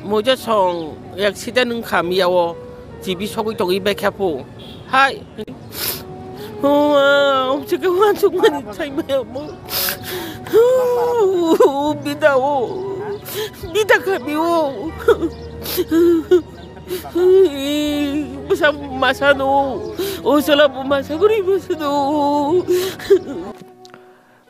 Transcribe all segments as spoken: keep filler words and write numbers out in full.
Moja song accident wngkha miya o, G B sogwi tongwi baikha phu. Hai. Hua, chikhe hua chukmani chai maya mo. Bida o. Bida kami o. Bwsa masa no. O sala bo masa guri masa no.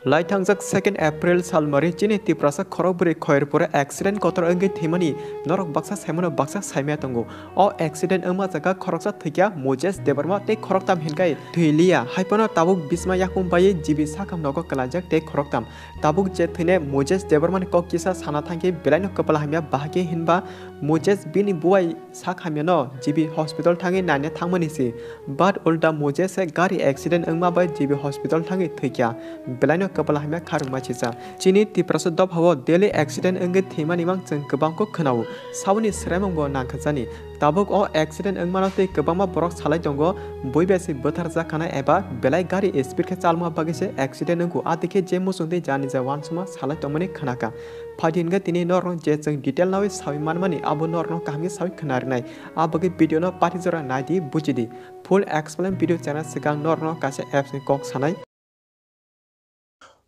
Lai thangjak second April salmari chini Tiprasa khorokbrwi Khoyerpura accident kotor wngwi thwimani norok baksa saimano baksa saimaya tongo. O accident wngma jaga khoroksa thwikha Mojes Debbarma tei khoroktam hinkai thwiliya. Haiphano tabuk bisma yakung baiwi G B sakam nogo kwlaijak tei khoroktam. Tabuk je thwinai Mojes Debbarmani kok kisa sana thangkhe belaino kwpal hamya, bahai khe hinba Mojes bini buai sak hamyano G B hospital thangwi naina thangmani se. But ulta Mojes se gari accident wngma bai G B hospital thangwi thwikha. Belaino kwpal hamya kharwngma sijak. Chini Tiprasa dophao daily accident wngwi thwimani mang chwng kwbangkhe khwnao. Saboni swraimungbo nangkha jani. Tabuk o accident wngmano tei kwbangma borok salai tongo, bui bai se bwtharjak khana eba belai gari speed khe chalma bagwi se accident wngo. Adikhe je muchung tei jani ja wansukma salai tongmani khnakha. Phaidi hwnkhe tini norokno je chwng detail nawi sawi manmani abo norokno kaham khe sawi khna rwnai. A bagwi video no pati jora naidi, bujidi. Full explain video chana swkang norokno kaisa apps ni kok sanai.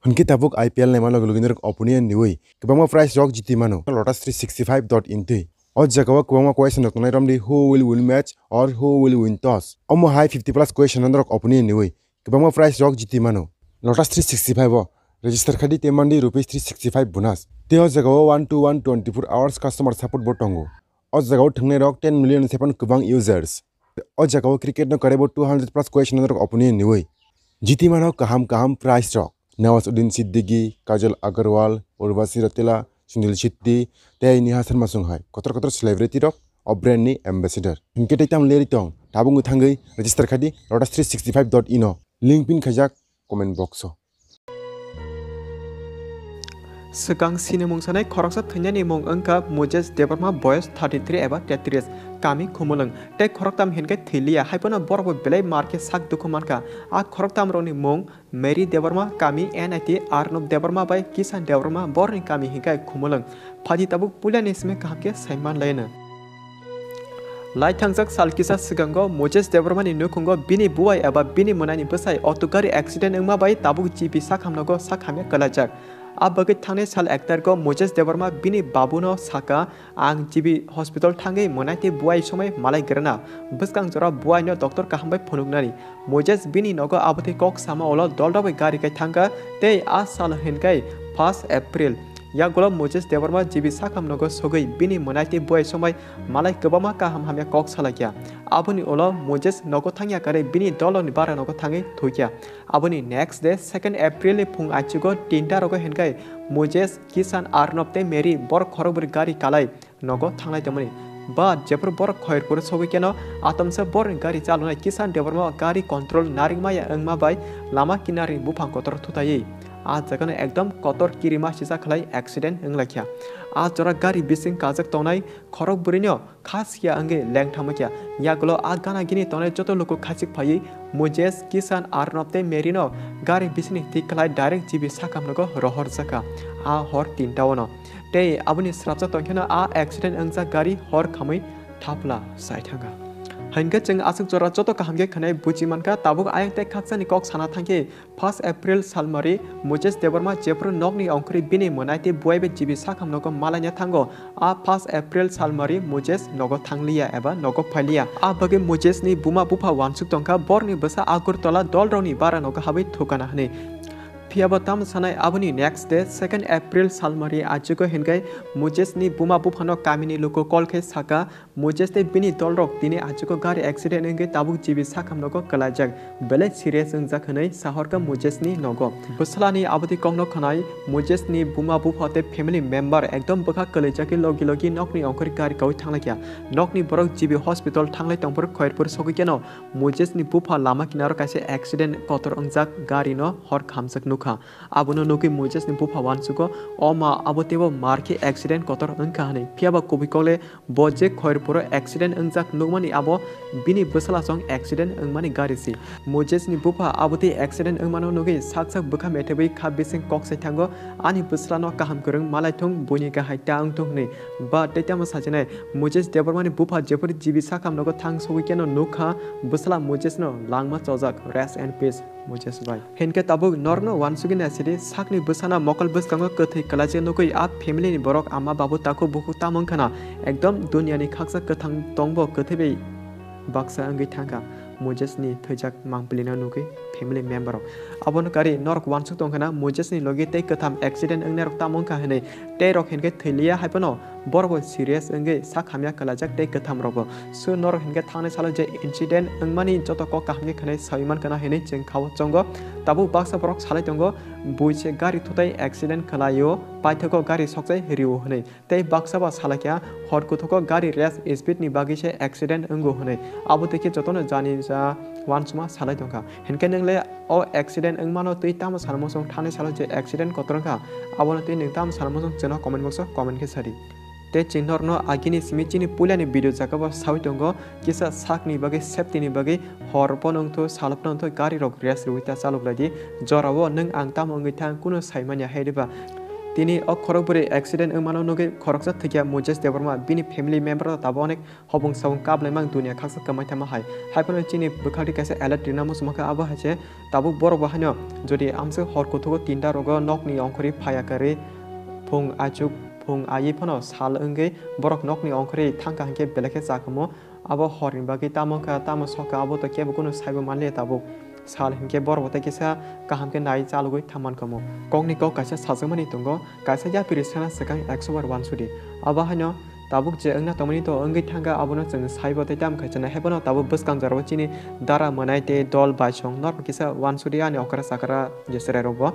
Hwnkhe tabuk I P L naima logi logi norok opinion riwi kwbangma prize rok jiti mano Lotus three sixty five dot in twi. O jagao kwbangma question rok tongnai romdi, who will win match or who will win toss. Omo hai fifty plus question norok opinion riwi kwbangma prize rok jiti mano. Lotus three sixty five o register khadi tei mandi rupees three sixty five bonus. Tei o jagao one to one twenty four hours customer support bo tongo. O jagao thwngnai rok ten million ni saipan kwbang users. O jagao cricket no karebo two hundred plus question rok opinion riwi. Jiti mano kaham kaham prize rok. Nawazuddin Siddiqui, Kajal Agarwal, Urvashi Rautela, Sunil Shetty, tei Neha Sharma song hai kotor kotor celebrity rok o brand ni ambassador. Hinkhe tei tam leri tong, tabuk thangwi register khadi Lotus three sixty five dot in o. Link pin khaijak comment box o. Swkang sinimung sanai khoroksa thwinani mung wngkha Mojes Debbarma, boyos thirty three eba tetris, kami Khumulwng, tei khoroktam hinkhe thwiliya, haiphano borokbo belai mar khe sak dukhu mankha. A khoroktamrokni mung Mary Debbarma, kami N I T, Arnob Debbarma bai Kishan Debbarma, borokni kami hinkhe Khumulwng. Phaidi tabuk puilani simi kaham khe sai manlaino. Lai thangjak sal kisa swkango Mojes Debbarmani nukhungo bini buai eba bini mwnaini bwsai auto gari accident wngma bai tabuk G B sakhamnogo sakhamya kwlaijak. A bagwi thangnai sal ek tarikgo Mojes Debbarma bini babuno sakha, "Ang G B hospital thangwi mwnai tei buai somai malai grana. Bwskang jora buaino doctor kaham bai phunuknani." Mojes bini nogo abotwi kok sama ulo dolrogwi gari kai thangkha tei a salo hinkai first April. Yagulo Mojes Debbarma G B sakhamnogo sogwi bini mwnai tei buai somai malai kwbangma kaham hamya kok salaikha. Aboni ulo Mojes nogo thangya karwi bini dolrokni bara nogo thangwi thwikha. Aboni next day second April ni phung aichugo tinta rogo hinkai Mojes, Kishan, Arnob tei Mary borok khorokbrwi gari kalai nogo thanglai tongmani. But jephru borok Khoirpur sogwi keno atomsa borokni gari chalonai Kishan Debbarma gari control narikmaya wngma bai lama kinarni buphang kotor thutaiwi a jagano ekdom kotor kirima sisa khlai accident wnglaikha. A jora gari bising kajak tongnai khorok bwrwino kha siya wngwi lengthamaikha. Yagulo a gana gini tongnai joto luku khachik phaiwi Mojes, Kishan, Arnob tei Merino gari bisingni thik khlai direct G B sakhamnogo rohorjakha a hor tinta ono. Tei aboni srapsa tongkheno a accident wngjak gari hor khamwi thapla sai thangkha. Hinkhe chwng aswk jora joto kaham khe khwnai buji mankha, tabuk ayang tei khakchangni kok sana thangkhe first April salmari Mojes Debbarma jephru nokni ongkhorwi bini mwnai tei buai bai G B sakhamnogo malaina thango. A first April salmari Mojes nogo thangliya eba nogo phailiya. A bagwi Mojesni buma bupha wansuk tongkha, borni bwsa Agartala dolrokni bara nogo habwi thukana hwnwi. Phiyaba tamo sanai aboni next day second April salmari achugo hinkai Mojesni buma buphano kamini luku call khe saka, Mojes tei bini dolrok tini achugo gari accident wngwi tabuk G B sakhamnogo kwlaijak, belai serious wngjak hwnwi sahorkha Mojesni nogo. Bwsalani abotwi kokno khwnai Mojesni buma bupha tei family member ekdom bwkha kwlaijagwi logi logi nokni ongkhorwi gari kaui thanglaikha. Nokni borok G B hospital thanglai tongphuru Khoirpur sogwi keno Mojesni bupha lama kinaro kaisa accident kotor wngjak gari no hor khamjak nuk kha. Abono nugwi Moses ni bupha uansugo, "O ma, abo teibo mar khe accident kotor wngkha," hwnwi. Phiya ba kubui kok le bo je Khairpuro accident wngjak nukmani abo bini bwsala song accident wngmani gari si. Moses ni bupha abo tei accident wngmano nugwi sak sak bwkha methebwi kha bising kok sai thango, "Ani bwsala no kaham kwrwng malai thung, buini kahai ta wng thung," hwnwi. Ba tei tamo sajinai Moses Debbarma ni bupha jephuru G B Sakham nogo thang sogwi keno nukha, bwsala Moses no langma chojak, rest in peace. Moses bai. Hinkhe tabuk norokno uansugwi naisidi, sakni bwsana mokol bwskango kwthwi kwlaijak nugwi a family ni borok ama babu takhuk bukhuk tamo wngkhana, ekdom duniani khaksa kwthang tongbo kwthwi bai baksa wngwi thangkha. Moses ni thwijak mangpili no nugwi family member rok. Abono kari norok uansuk tongkhana Moses ni logi tei kwtham accident wngnairok tamo wngkha hinwi, tei rok hinkhe thwiliya haiphano borok bo serious wngwi sak hamya kwlaijak tei kwtham rokbo. So norok hinkhe thangnai salo je incident wngmani joto kok kaham khe khwnai sawi mankha na hinwi chwng khao chongo. Tabuk baksa borok salai tongo, bui se gari thutai accident khwlaio, paithago gari sokjai rio hinwi. Tei baksa ba salaikha hor kuthugo gari race speed ni bagwi se accident wngo hinwi. Abo tei khe jotono jani ja uansukma salai tongkha. Hinkhe nwng le o accident wngmano twi tamo sana muchung thanai salo je accident kotor wngkha, abono twi nwng tamo sana muchung chwngno comment box o comment khe sadi. Tei chwng norokno agini simi chini puilani video jagao sawi tongo, kisa sakni bagwi, safety ni bagwi hor phano wngthu, sal phano wngthu, gari rok race rwui ta chalok lai di. Jorao nwng ang tamo wngwi thang, kunu sai manya hai diba? Tini o khorok bwrwi accident wngmano nugwi khoroksa thwikya Moses Debbarma, bini family member rok tabuk onek hobong sabong kap laimang, dunia khaksa kwmai tamo hai. Hai phano chini bwkhak twi kaisa alert rina muchungma kha, abo hai se tabuk borok bo haino jodi amswk hor kuthugo tinta rogo nokni ongkhorwi phaiya kwrwi, phung achuk phung ayi phano sal wngwi borok nokni ongkhorwi thangkha hinkhe belai khe chakhumo. Abo horni bagwi tamo wngkha, tamo sokha, abo to kebo kunu saibo manliya tabuk. Sal hinkhe borok bo tei kisa kaham khe nai chalogwi thangman kamo. Kokni kok kaisa sajakmani tongo, kaisa yapiri sana swkang ekso bar uansudi. Abo haino tabuk je wngna tongmani to wngwi thangkha, abono chwng saibo tei tamo khaisa nai haiphano tabuk bwskang jorao chini dara mwnai tei dol baisong norok kisa uansudi ani okra chakra je chwrairokbo.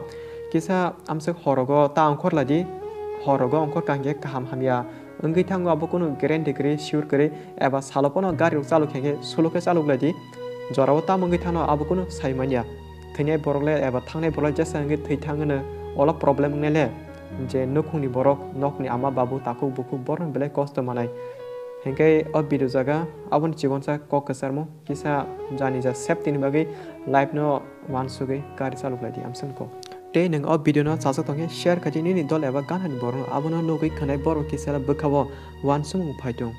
Kisa amswk horogo ta ongkhor lai di, horogo ongkhor kha hinkhe kaham hamya wngwi thango, abo kunu guarantee kwrwi, sure kwrwi, eba salo phano gari rok chalok khe khe suluk khe chalok lai di. Jorao tamo wngwi thano abo kunu sai manya. Thwinai borok le eba thangnai borok le jesa wngwi thwi thang hwno, olo problem wngnai le je nukhungni borok, nokni ama babu, takhuk bukhuk borok belai kosto manai. Hinkhe o video jaga aboni chikonsa kok kwcharmung kisa jani ja safety ni bagwi life no uansugwi gari chalok lai di amswk kok. Tei nwng o video no chajak tongkhe share khaidi nini dol eba ganani borokno, abono nugwi khwnai borok kisa bwkhao uansukmung phai tong.